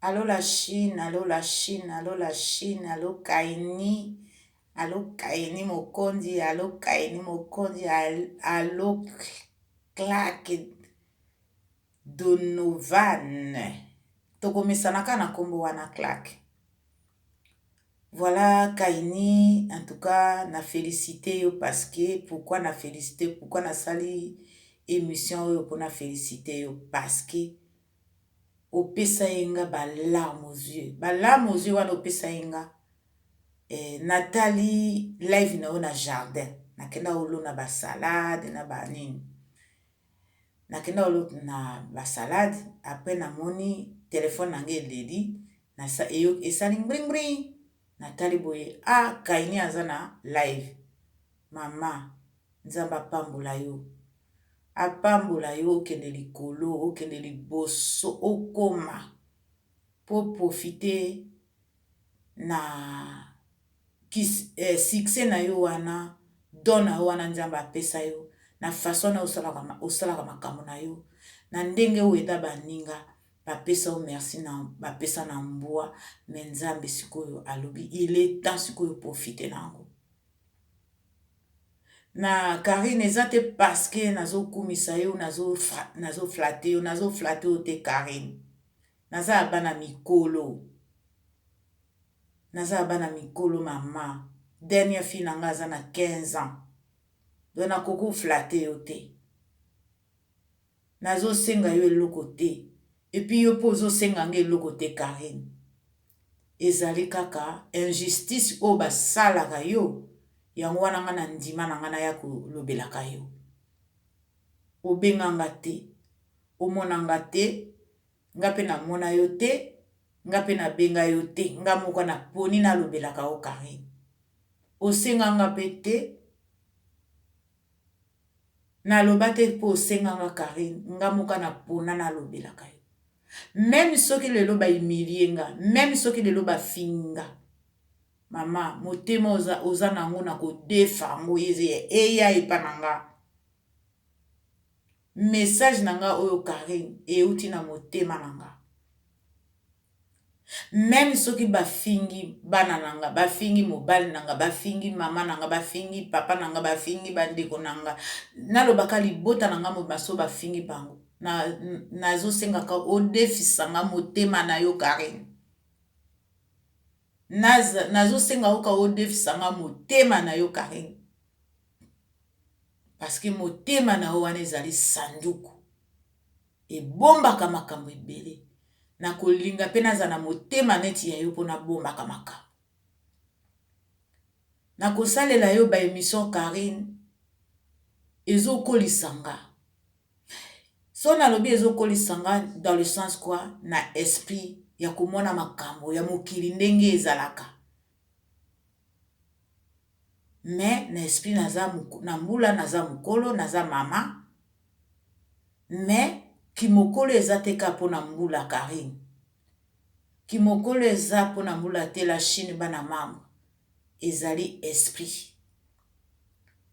Allo la Chine, allo la Chine, allo la Chine, allo Kaini, allo Kaini Mokondi, allo Kaini Mokondi, allo Clark Donovan. Tokomesana kaka na nkombo wana Clark. Voilà Kaini, en tout cas na félicité yo parce que pourquoi na félicité, pourquoi nasali émission oyo mpona félicité yo parce que opesa ye nga ba larmes aux yeux, ba larmes aux yeux wana opesa ye nga natali live na yo na jardin, nakenda olona basalade na banini, nakenda olona basalade. Après namoni telefone na nga eleli, esali mbringbring, natali boye, ah, Kaini aza na live. Mama, Nzambe apambola yo, apambola yo, okende likolo, okende liboso, okoma po profite na succès na yo wana, don na yo wana Nzambe apesa yo na façon na osalaka makambo na yo na ndenge oyo eda baninga bapesa yo merci na bapesa na mbwa. Me Nzambe sikoyo alobi il est temps sikoyo profite na yango na Karine. Eza te parce que nazokumisa yo, nazoflatter yo, nazoflatter yo te Karine. Naza ya bana mikolo, naza ya bana mikolo. Mama, dernière fille na nga aza na 15 ans, donc nakoki koflatter yo te. Nazosenga yo eloko te, et puis yo mpe ozosenga nga eloko te Karine. Ezali kaka injustice oyo basalaka yo, yango wana nga na ndima na nga naya kolobelaka yo. Obenganga te, omonanga te, nga mpe namona yo te, nga mpe nabenga yo te. Nga moko naponi nalobelaka yo Karine. Osenganga mpe te, naloba te mpo osenganga Karine. Nga moko napona nalobelaka yo, même soki lelo bahumilier nga, même soki lelo bafinga. Mama, motema oza nango na kodefa yango eya epa na nga. Message na nga oyo Karine euti na motema na nga. Même soki bafingi bana na nga, bafingi mobali na nga, bafingi mama na nga, bafingi papa na nga, bafingi bandeko na nga, nalobaka libota na nga mobima, so bafingi bango, nazosengaka odefisa nga motema na yo Karine. Nazosenga oka odefisa nga motema na yo Karine, parce que motema na yo wana ezali sanduku ebombaka makambo ebele. Nakolinga mpe naza na motema neti ya yo mpo nabombaka makambo. Nakosalela yo baémission Karine, ezokolisa nga. So nalobi ezokolisa nga dans le sens quoi? Na esprit ya komona makambo ya mokili ndenge ezalaka. Mais na esprit naza na mbula, naza mokolo, naza mama, mais kimokolo eza te kaka mpona mbula Karine. Kimokolo eza mpona mbula te. La Chine, bana membre, ezali esprit,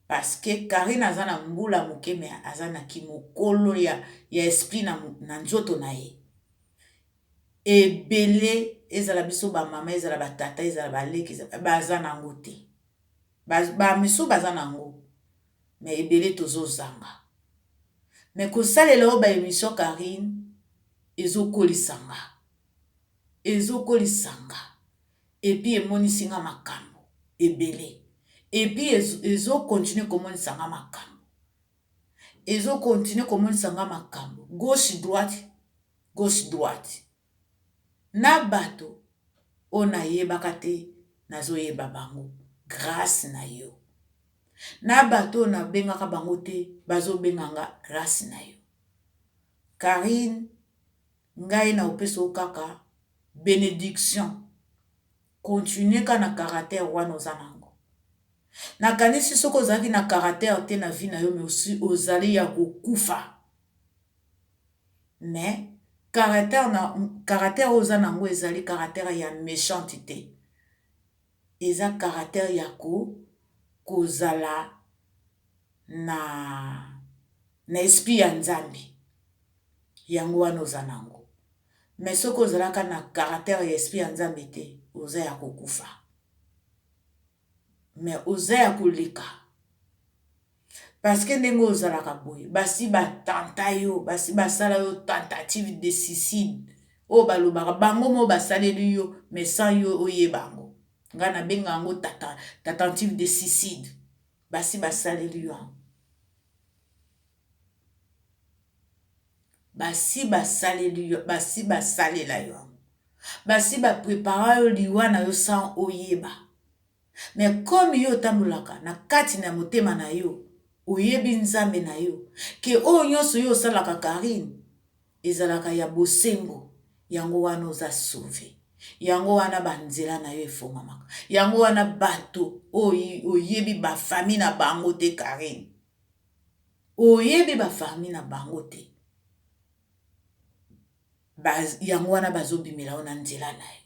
parce que Karine aza na mbula moke, mais aza na kimokolo ya esprit na nzoto na ye ebele. Ezala biso bamama, ezala batata, ezala baleki, baza nango te. Bamisu baza nango, mais ebele tozozanga. Mais kosalela oyo baémission Karine ezokolisa nga, ezokolisa nga, et puis emonisi nga makambo ebele, et puis ezocontinuer komonisa nga makambo, ezocontinuer komonisa nga makambo gauche droite, gauche droite, na bato oyo nayebaka te, nazoyeba bango grâce na yo, na bato oyo nabengaka bango te, bazobenga nga grâce na yo Karine. Ngai na opesa yo kaka bénédiction. Continue kaka na caractère wana oza nango. Nakanisi soki ozalaki na caractère te na vie na yo, mais aussi ozali ya kokufa. Mais caractère na caractère oyo oza nango ezali caractère ya méchante te, eza caractère ya kozala na esprit ya Nzambe. Yango wana oza nango. Mais soki ozalaka na caractère ya esprit ya Nzambe te, oza ya kokufa. Mais oza ya koleka. Parce que ndenge ozalaka boye, basi batanta yo, basi basala yo tentative de suicide. Oyo balobaka bango mo basaleli yo, mais sans yo oyeba yango. Ngai nabenga yango tentative de suicide. Basi basaleli yo yango. Basi basaleli yo, basi basalela yo yango. Basi ba prepara yo liwa na yo sans oyeba. Mais comme yo otambolaka na kati na motema na yo, oyebi Nzambe na yo, ke oyo nyonso yo osalaka Carine, ezalaka ya bosembo, yango wana oza sauve. Yango wana ba nzela na yo efongwamaka. Yango wana bato oyo oyebi ba famille na bango te Carine. Oyebi ba famille na bango te. Ba, yango wana bazobimela yo na nzela na yo.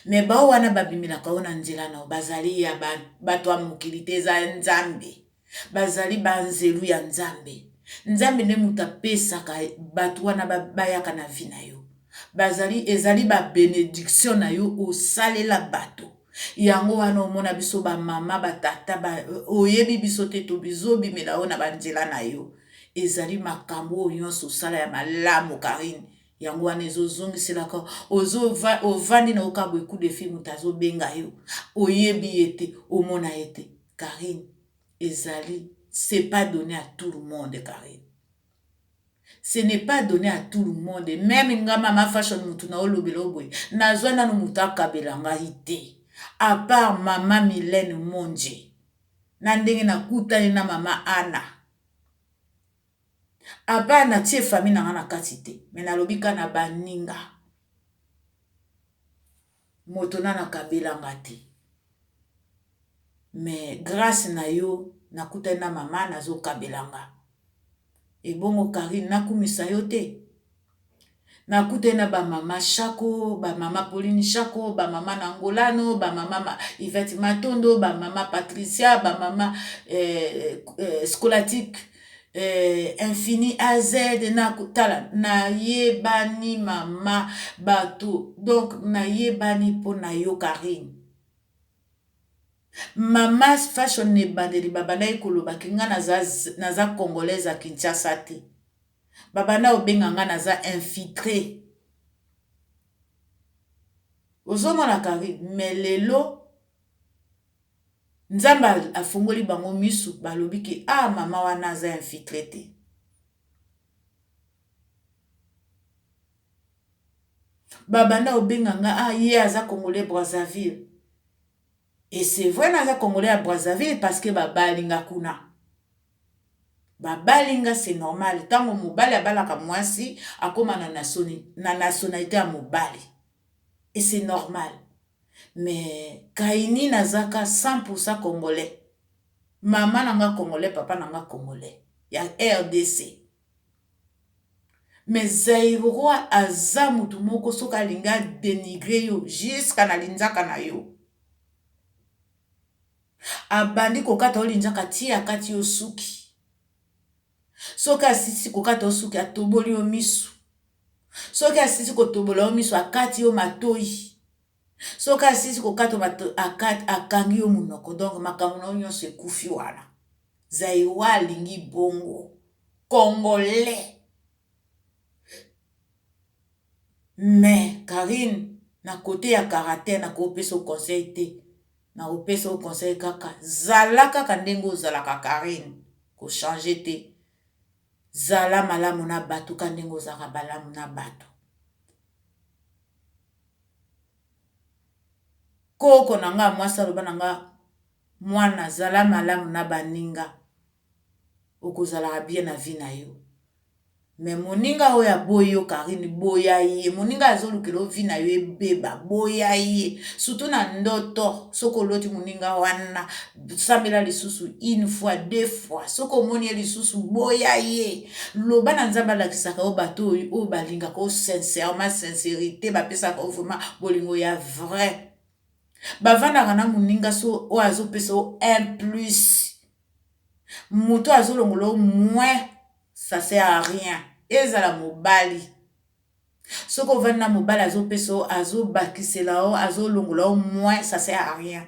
Me bao wana babimelaka yo na nzela na yo bazali ya ba, bato ya mokili te, eza Nzambe. Bazali banzelu ya Nzambe. Nzambe nde moto apesaka bato wana bayaka na vie na yo. Bazali, ezali ba benediction na yo osalela bato. Yango wana omona biso ba mama, ba tata, ba, oyebi biso te, tobizobimela yo na banzela na yo. Ezali makambo oyo nyonso osala ya malamu Carine. Yango wana ezozongiselaka ovandi na yo kaka boye coup de fil moto azobenga yo oyebi ye te omona ye te Carine ezali c'est pas donné à tout le monde Carine ce n'est pas donné à tout le monde meme nga mama fashion mutu na olobela oyo boye nazwa nanu moto akabela ngai te à part mama Mylène Monje na ndenge nakutani na mama Anna À part na tie famille na nga na kati te mais nalobi ka na baninga moto nanu akabela nga te mais grace na yo nakutani na mama nazo kabela nga ebongo Carine nakumisa yo te? Nakutani na ba mama Shako, ba mama Pauline Shako, ba mama na Angolano, ba mama ma Yvette Matondo, ba mama Patricia, ba mama eh, eh, Scolatique eh, Infini AZ na tala nayebani mama bato donc nayebani mpo na yo Carine. Mama fashion na ebandeli babandaki koloba ki nga naza, naza congolaise ya Kinshasa te. Babanda kobenga nga naza infiltre. Ozomona Carine mais lelo Nzambe afongoli bango misu balobi ke ah mama wana aza infiltre te. Babanda kobenga nga ah ye aza congolais Brazzaville. Et c'est vrai naza congolais ya Brazzaville parce que babali nga kuna. Babali nga c'est normal. Tango mobali abalaka mwasi akoma na na nationalité ya mobali. Et c'est normal. Mais Kaini nazaka 100% congolais. Mama na nga congolais, papa na nga congolais ya RDC. Mais Zairois aza mutu moko soki alingi a denigrer yo jusqu'à na linzaka na yo. Abandi kokata yo linzaka ti akati yo suki. Soki asisi kokata yo suki atoboli yo misu. Soki asisi kotobola yo misu akati yo matoyi. Soki asisi kokata yo akangi yo munoko donc makambo na yo nyonso ekufi wana. Zairois alingi bongo. Congolais. Mais Carine na cote ya caractère nako pesa yo conseil te. Nako pesa yo conseil kaka zala kaka ndenge ozalaka Carine ko changer te. Zala malamu na batu ka ndenge ozalaka balamu na batu. Koko na nga mwasi aloba na nga mwana zala malamu na baninga okozalaka bien na vie na yo. Mais moninga oyo aboyi yo Carine boya ye moninga azolukela yo vie na yo ebeba boya ye surtout na ndoto soki oloti moninga wana sambela lisusu une fois deux fois soki omoni ye lisusu boya ye loba na nzambe alakisaka yo bato oyo oyo balingaka yo sincèrement sincérité bapesaka yo vraiment bolingo ya vrai bavandaka na moninga so oyo azopesa yo un plus moto azolongola yo moins ça sert à rien ezala mobali. Soki ovandi na mobali azopesa yo, azobakisela yo, azolongola yo moins, ça sert à rien.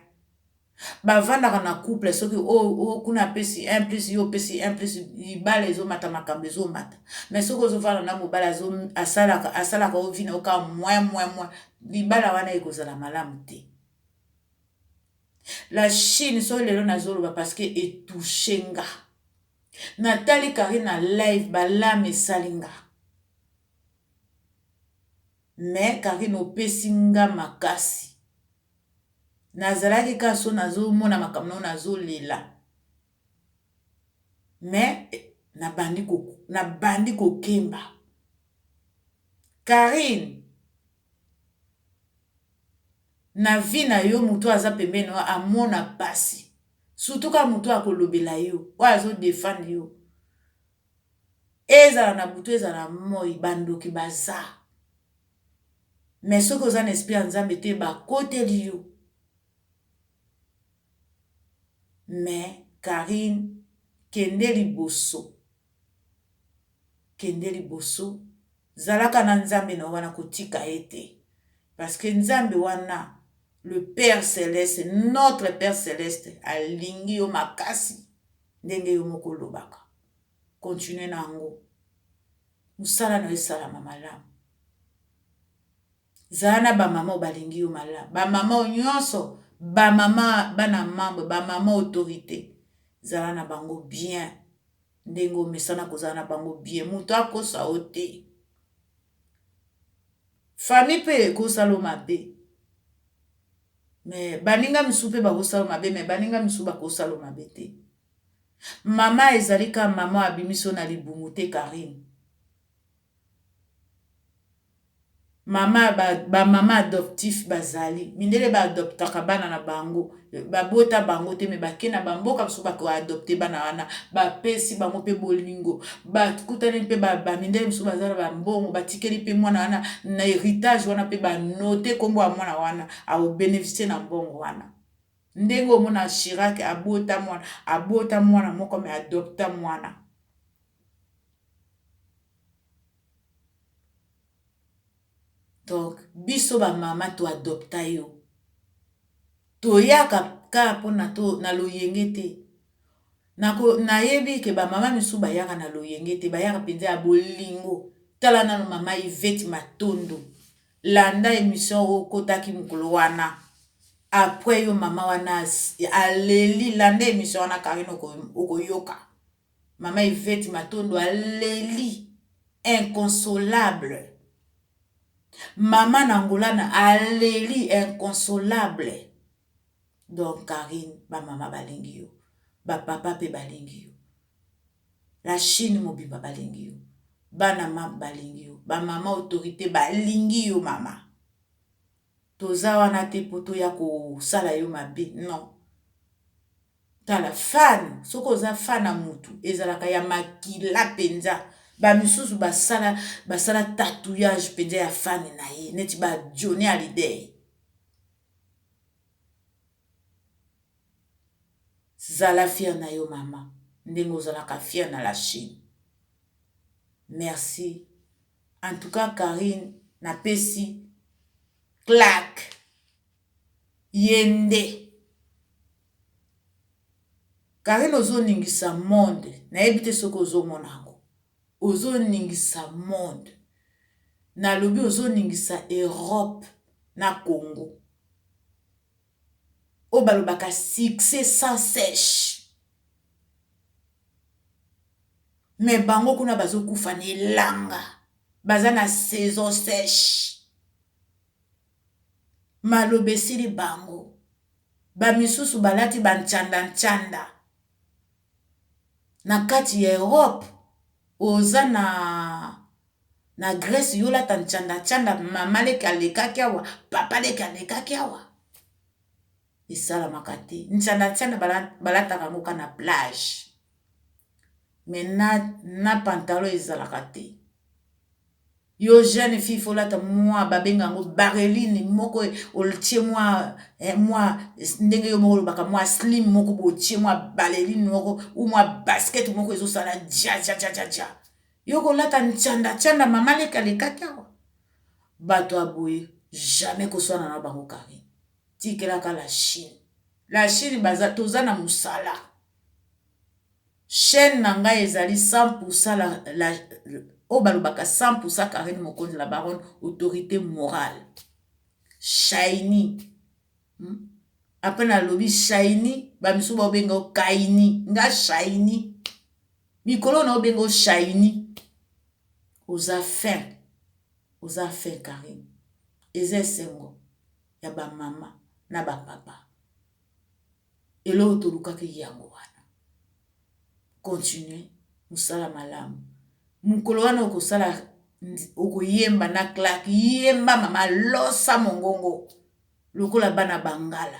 Bavandaka na couple soki oyo kuna apesi un plus, yo opesi un plus, libala ezomata, makambo ezomata. Mais soki ozovanda na mobali asalaka asalaka yo vie na yo kaka moins moins moins, libala wana ekozala malamu te. La Chine soki lelo nazoloba parce que etouche nga. Natali Carine na live balame esali nga. Mais Carine opesi nga makasi. Nazalaki kaka so nazomona makambo nao nazolela. Mais nabandi kokemba. Carine na vie na yo moto aza pembeni na yo amona pasi. Surtout kaka moto akolobela yo, oyo azo defendre yo. Ezala na butu ezala na moi, bandoki baza. Mais soki oza na esprit ya Nzambe te, bakoteli yo. Mais Carine, kende liboso. Kende liboso. Zalaka na Nzambe na wana kotika ye te. Parce que Nzambe wana, le Père Céleste, notre Père Céleste, alingi yo makasi ndenge yo moko olobaka. Continue na yango. Mosala na yo esalama malamu. Zala na ba mama oyo balingi yo malamu. Ba mama oyo nyonso, ba mama bana membre, ba mama autorité. Zala na bango bien. Ndenge omesana kozala na bango bien. Moto akosa yo te. Famille mpe ekosala yo mabe. Mais baninga misusu mpe bakosala yo mabe, mais baninga misusu bakosala yo mabe te. Mama ezali kaka mama abimisi yo na libumu te Carine. Mama ba mama adoptif bazali mindele ba adoptaka bana na bango babota bango te me bake na bamboka mosusu bako adopte bana wana bapesi bango mpe bolingo bakutani mpe bamindele mosusu baza na bambongo batikeli mpe mwana wana na heritage wana mpe banote nkombo ya mwana wana akobeneficie na mbongo wana ndenge omona Chirac abota mwana abota mwana moko me adopta mwana. Donc biso ba mama to adopta yo. Toyaka kaka mpona to na loyenge te. Nako nayebi ke ba mama misusu bayaka na loyenge te, bayaka mpenza ya bolingo. Tala nano mama Yvette Matondo. Landa emission oyo okotaki mokolo wana. Après yo mama wana aleli, landa emission wana Carine okoyoka. Mama Yvette Matondo aleli inconsolable. Mama na Angola na aleli inconsolable. Donc Carine, ba mama balingi yo, ba papa pe balingi yo. La Chine mobimba balingi yo. Bana map balingi yo. Ba mama autorité balingi yo mama. Toza wana te po toya kosala yo mabe non. Tala fan soki oza fan ya mutu ezalaka ya makila penza ba misusu basala basala tatouillage penza ya fan na ye neti ba Johnny Hallyday zala fier na yo mama ndenge ozalaka fier na la Chine merci en tout cas Carine napesi claque Ye nde. Carine ozo ningisa monde nayebi te soki ozo mona yango ozo ningisa monde nalobi ozo ningisa Europe na Congo oyo balobaka succès sans sèche mais bango kuna bazo kufa na elanga baza na saison sèche. Maloba esili bango. Ba misusu balati ba ncanda ncanda. Na kati ya Europe oza na na Grèce yo olata ncanda ncanda mama leki alekaki awa papa leki alekaki awa esalamaka te ncanda ncanda balataka yango kaka na plage mais na, na pantalon ezalaka te. Yo jeune fille faut olata mua ba benga yango bareline moko otie mua eh, mua ndenge yo moko olobaka mua slim moko boye otie mua baleline moko ou mua basket moko ezosala ja ja ja ja ja yo kolata nchanda chanda mama leka lekaki awa. Bato ya boye jamais koswana na bango Carine. Tikelaka la Chine. La Chine baza toza na musala. Chaîne na ngai ezali 100% la, la oyo balobaka 100% Carine Mokonzi la baronne autorité morale. Shiny. Après nalobi Shiny, ba misusu baobenga yo Kaini, nga Shiny. Mikolo na obenga yo Shiny. Oza fin. Oza fin Carine. Eza esengo ya ba mama na ba papa. Eloko tolukaki yango wana. Continue mosala malamu. Mokolo wana okosala okoyemba na Clark, yemba mama losa mongongo lokola bana bangala.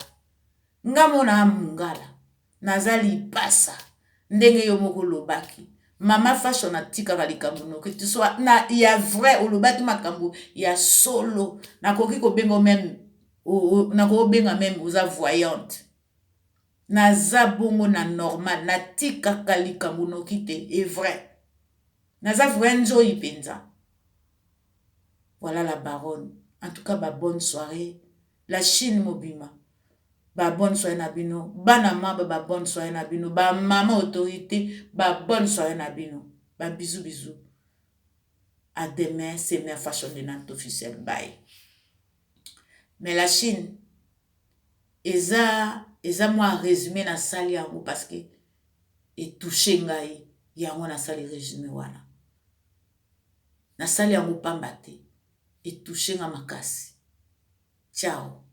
Nga mona mungala naza lipasa ndenge yo moko olobaki. Mama Fashion atikaka likambo noki te so na ya vrai olobaki makambo ya solo. Nakoki kobenga meme nakoki kobenga meme oza voyante. Naza bongo na normal natikaka likambo noki te e vrai. Naza vrai nzoyi mpenza. Voilà la baronne. En tout cas ba bonne soirée. La Chine mobima. Ba bonne soirée na bino. Bana maba ba bonne soirée na bino. Ba mama autorité ba bonne soirée na bino. Ba bisous bisous. À demain, c'est Mère Fashion de Nantes officiel. Bye. Mais la Chine eza eza mwa résumé na sali yango parce que etouche ngai yango nasali résumé wana. Nasali yango pamba te. Etouche nga makasi. Ciao.